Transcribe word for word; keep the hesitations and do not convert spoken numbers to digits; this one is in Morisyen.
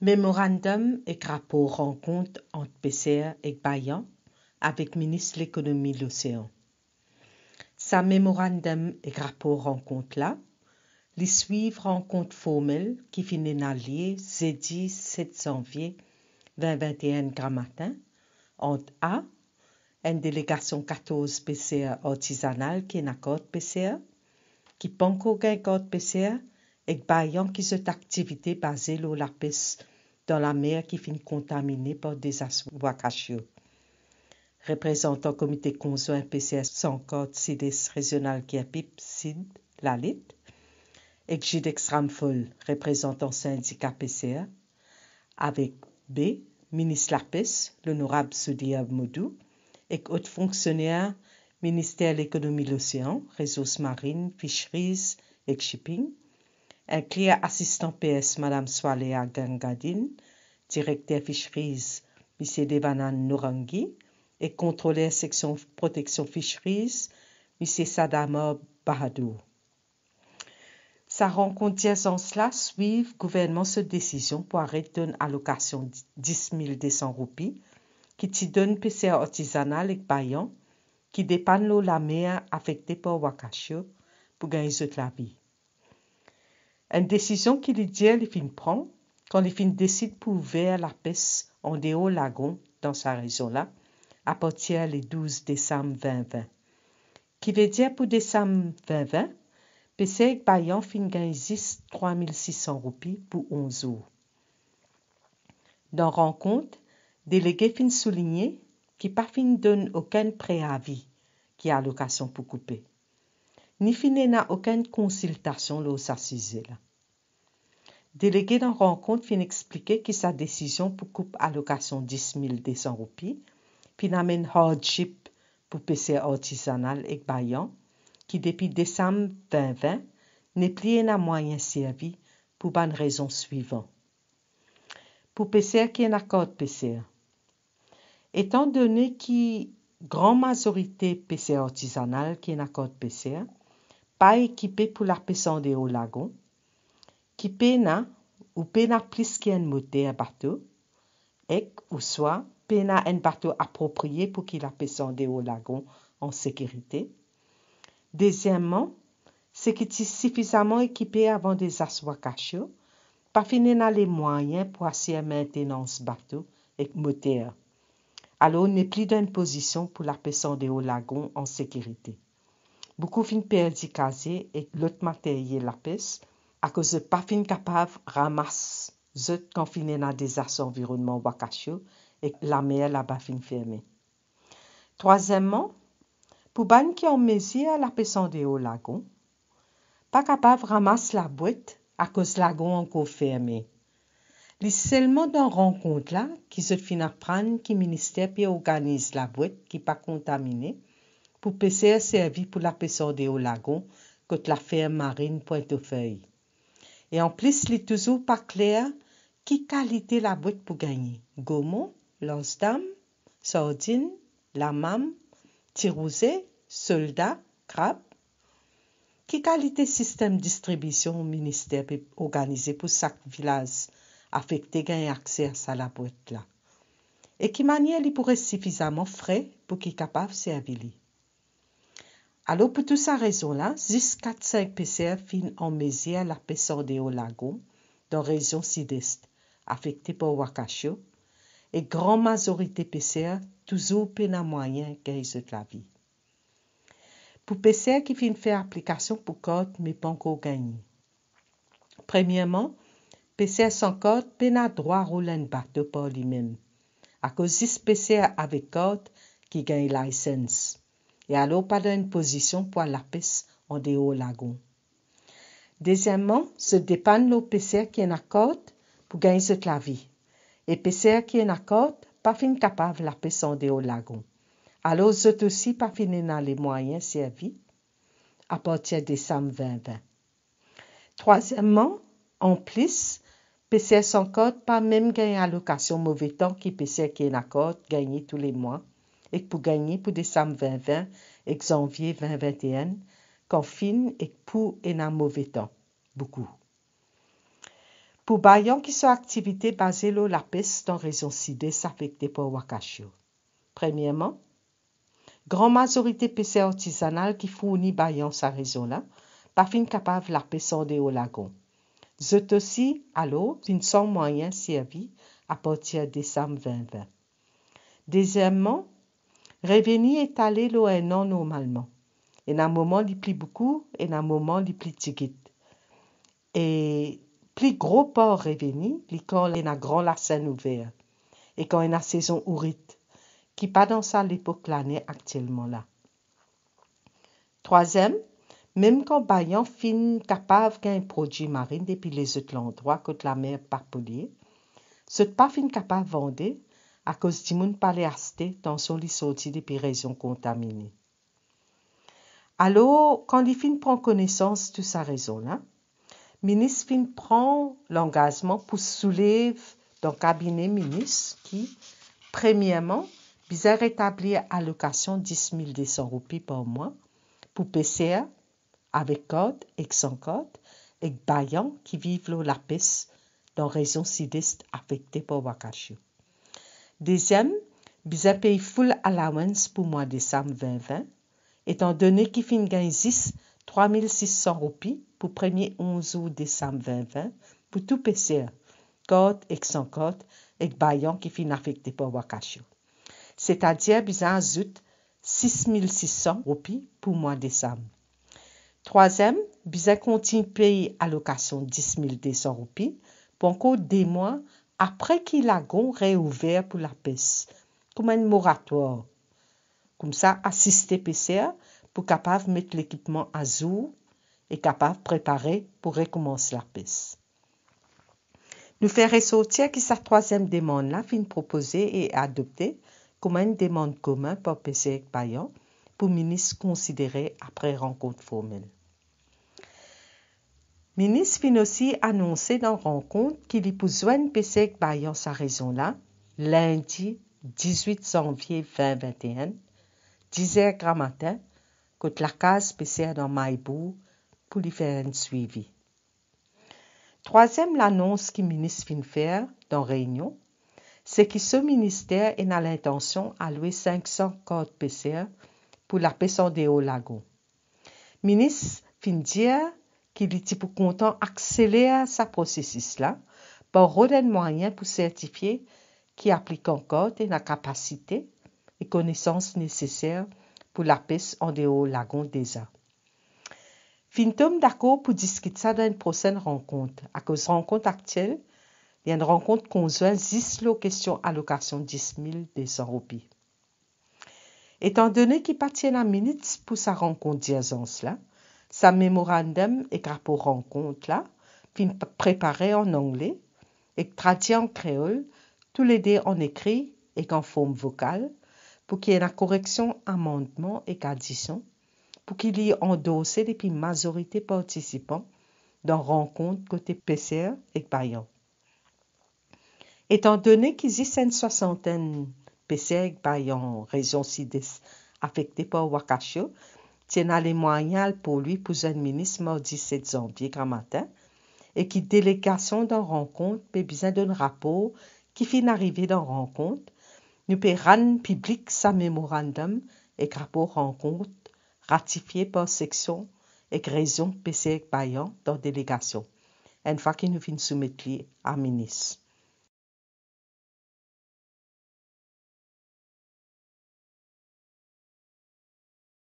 Memorandum ek rapor rankont ant peser ek Bayan avek Minis Lekonomi Losean. Sa memorandum ek rapor rankont la, li swiv rankont formel ki finn ena lie zedi set zanvie vin vin-e-enn gramatin ant a, enn delegasion katorz peser artizanal ki ena kart peser, ki pankor gagn kart peser, ek Bayan ki zot aktivite baze lor lapes dan lamer ki finn kontamine par dezas Wakasio. Reprezantan Komite Konzwin Peser San Kart Sid-Es Rezional Kirpip Sid Lalit, ek Judex Ramphol, reprezantan Sindika Peser, avek B, Minis Lapes, Lonorab Sudhir Modu, ek ot fonksioner Minister Lekonomi Losean, Rezours Marinn, Fisheries ek Shipping, inklir asistan P S Madam Swalea Gangadin, direkter Fisheries, Misie Devanand Norangi, ek kontroler seksion proteksion Fisheries, Misie Sadamar Bahadur. Sa rankont dirzans la swiv gouvernman so desizion pou aret donn alokasion dis mil de san roupi ki ti donn peser artizanal ek Bayan ki depann lor lamer afekte par Wakasio pou gagn zot lavi. Enn desizion ki li dir li finn pran kan li finn desid pou ouver lapes andeor lagon dan sa rezion la, apartir le douz desam vin vin. Ki vedir pou desam vin vin, peser ek Bayan finn gagn zis trwa mil sis san roupi pou onz zour. Dan rankont, delege finn souligne ki pa finn donn okenn preavi ki alokasion pou koupe, ni finn ena okenn konsiltasion lor sa size la. Delege dan rankont finn explike ki sa desizion pou koup alokasion dis mil de san roupi finn amenn hardship pou peser artizanal ek Bayan ki depi desam vin vin nepli ena mwayin servi pou bann rezon swivan. Pou peser ki ena kart peser. Etan done ki gran mazorite peser artizanal ki ena kart peser pa ekipe pou lapes andeor lagon, ki pena ou pena plis ki enn moter bato, ek ouswa pena enn bato apropriye pou ki lapes andeor lagon an sekirite. Dezieman, seki ti sifizaman ekipe avan dezas Wakasio pa finn ena lemwayin pou asir mentenans bato ek moter. Alor nepli dan enn pozision pou lapes andeor lagon an sekirite. Boukou finn perdi kaze ek lot materie lapes akoz zot pa finn kapav ramas zot kan finn ena dezas anvironnman Wakasio ek lamer laba finn ferme. Trwazieman, pou bann ki an mezir lapes andeor lagon, pa kapav ramas labwet akoz lagon ankor ferme. Li selman dan rankont la ki zot finn aprann ki minister pe organiz labwet ki pa kontamine pou peser servi pou lapes andeor lagon kot laferm marin Pwintofey. E anplis, li touzour pa kler ki kalite labwet pou gagne: gomon, lansdam, sardinn, lamam, tirouze, solda, krab. Ki kalite sistem distribision minister pe organize pou sak vilaz afekte gagn akse a sa labwet la? E ki manier li pou res sifizaman fre pou ki kapav servi li? Alor pou tou sa rezon la, zis kat sink peser finn an mezir lapes andeor lagon dan rezion Sid-Es afekte par Wakasio, e gran mazorite peser touzour pena mwayin gagn zot lavi. Pou peser ki finn fer aplikasion pou kart me pankor gagne. Premierman, peser san kart pena drwa roul enn bato par limem, akoz zis peser avek kart ki gagn license, e alor pa dan enn pozision pou al lapes andeor lagon. Dezieman, zot depann lor peser ki ena kart pou gagn zot lavi, e peser ki ena kart pa finn kapav lapes andeor lagon, alor zot osi pa finn ena lemwayin servi apartir desam vin vin. Trwazieman, anplis, peser san kart pa mem gagn alokasion move tan ki peser ki ena kart gagne toulemwa, ek pou gagne pou desam vin vin ek zanvie vin vin-e-enn, kan finn ek pou ena move tan boukou. Pou Bayan ki so aktivite baze lor lapes dan rezion Sides afekte par Wakasio. Premierman, gran mazorite peser artizanal ki fourni Bayan sa rezion la pa finn kapav lapes andeor lagon. Zot osi, alor, finn san mwayin servi apartir desam vin vin. Deziermman, reveni etale lor enn an normalman. Ena moman li pli boukou, ena moman li pli tigit. E pli gro par reveni li kan ena gran lasenn ouver e kan ena sezon ourit, ki pa dan sa lepok lane aktielman la. Trwaziem, mem kan Bayan finn kapav gagn prodwi marin depi lezot landrwa kot lamer pa polie, zot pa finn kapav vande akoz dimoun pa le aste, tansion li sorti depi rezion kontamine. Alor, kan li finn pran konesans tou sa rezon la, minis finn pran langazman pou soulev dan kabine minis ki, premierman, bizin retablir alokasion dis mil de san roupi par mwa pou peser avek kart ek san kart ek Bayan ki viv lor lapes dan rezion Sides afekte par Wakasio. Deziem, bizin pey full allowance pou mwa desam vin vin, etandone ki finn gagn zis trwa mil sis san roupi pou premie onz zour desam vin vin pou tou peser, kart ek san kart, ek Bayan ki finn afekte par Wakasio. Setadir bizin azout sis mil sis san roupi pou mwa desam. Trwaziem, bizin kontign pey alokasion dis mil de san roupi pou ankor de mwa apre ki lagon reouver pou lapes, kouma enn moratwar. Koumsa, asiste peser pou kapav met lekipman azour e kapav prepare pou rekoumans lapes. Nou fer resortir ki sa trwaziem demann la finn propoze e adopte kouma enn demann komin par peser ek Bayan pou minis konsidere apre rankont formel. Minis finn osi anonse dan rankont ki li pou zwenn peser ek Bayan sa rezon la, lindi dizwit zanvie vin vin enn, dizer gramatin, kot lakaz peser dan Maybour pou li fer enn swivi. Trwaziem lanons ki minis finn fer dan reynion, se ki so minister ena lintansion alwe sink san kart peser pou lapes andeor lagon. Minis finn dir ki li ti pou kontan akseler sa prosesis la par rod enn mwayin pou sertifie ki aplikan kart ena kapasite e konesans neseser pou lapes andeor lagon deza. Finn tom dakor pou diskit sa dan enn prosenn rankont, akoz rankont aktiel, li enn rankont konzwin zis lor kestion alokasion dis mil de san roupi. Etandone ki pa ti ena minit pou sa rankont dirzans la, sa memorandum ek rapor rankont la finn p-, prepare an angle ek tradwir an kreol, toulede an ekri ek an form vokal, pou ki ena koreksion, amandman ek adision, pou ki li andorse depi mazorite partisipan dan rankont kote peser ek Bayan. Etandone ki zis enn swasantenn peser ek Bayan rezion Sides afekte par Wakasio ti ena lemwayin al port Louis pou zwenn minis mardi set zanvie gramatin, e ki delegasion dan rankont pe bizin donn rapor ki finn arive dan rankont, nou pe rann piblik sa memorandum ek rapor rankont ratifie par seksion ek rezion peser ek Bayan dan delegasion, enn fwa ki nou finn soumet li a minis.